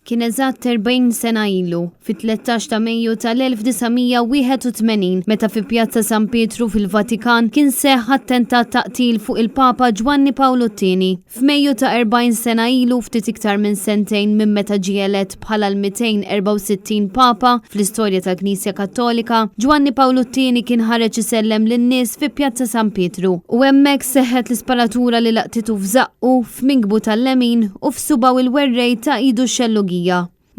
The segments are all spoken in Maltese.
Kien eżatt 40 sena ilu, fit-13 ta' Mejju tal-1981, meta fi Pjazza San Pietru fil-Vatikan kien seħħ attentat ta' qtil fuq il-Papa Ġwanni Pawlu t-Tieni. F'Mejju ta' 40 sena ilu, ftit iktar minn sentejn minn meta ġie elett bħala l-264 Papa fl-istorja tal-Knisja Kattolika, Ġwanni Pawlu t-Tieni kien ħareġ isellem lin-nies fi Pjazza San Pietru u hemmhekk seħħet l-isparatura li laqtitu f'żaqqu, f'minkbu tal-lemin u f'subgħu il-werrej ta' idu x-xellugija.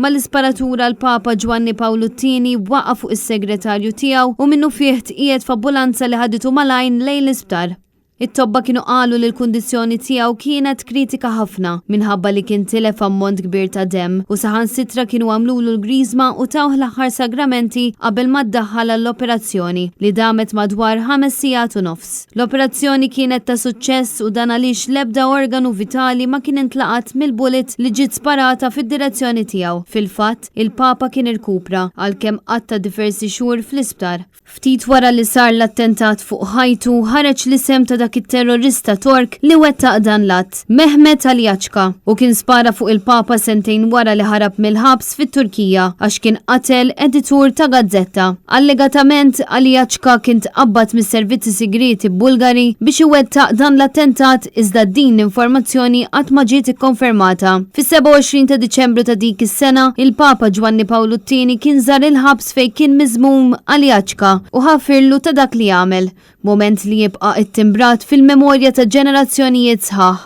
Mal-isparatura l-Papa Ġwanni Pawlu t-Tieni waqa' fuq is-segretarju tiegħu u minnufih tqiegħed f'ambulanza li ħaditu malajn lejn l-isptar. It-tobba kienu qalu li l-kundizzjoni tiegħu kienet kritika ħafna minħabba li kien tilef ammont kbir ta' demm u saħansitra kienu għamlulu l-griżma u tawh l-aħħar sagramenti qabel ma ddaħħal għall-operazzjoni li damet madwar ħames sigħat u nofs. L-operazzjoni kienet ta' suċċess u dan għaliex l-ebda organu vitali ma kien intlaqat mill-bullet li ġiet sparata fid-direzzjoni tiegħu. Fil-fatt, il-Papa kien irkupra, għalkemm qatta' diversi xhur fl-isptar. Ftit wara li sar l-attentat fuq ħajtu, ħareġ l-isem ta' dak it-terrorista Tork li wettaq dan l-att, Mehmet Ali Ağca, u kien spara fuq il-Papa sentejn wara li ħarab mill-ħabs fit-Turkija għax kien qatel editur ta' gazzetta. Allegatament, Ali Ağca kien tqabbad mis-servizzi sigrieti Bulgari biex iwettaq dan l-attentat iżda din l-informazzjoni qatt ma ġiet ikkonfermata. Fis-27 ta' Diċembru ta' dik is-sena, il-Papa Ġwanni Pawlu t-Tieni kien żar il-ħabs fejn kien miżmum Ali Ağca u ħafirlu ta' dak li għamel, mument li jibqa' ittimbrat fil-memorja ta' ġenerazzjonijiet sħaħ.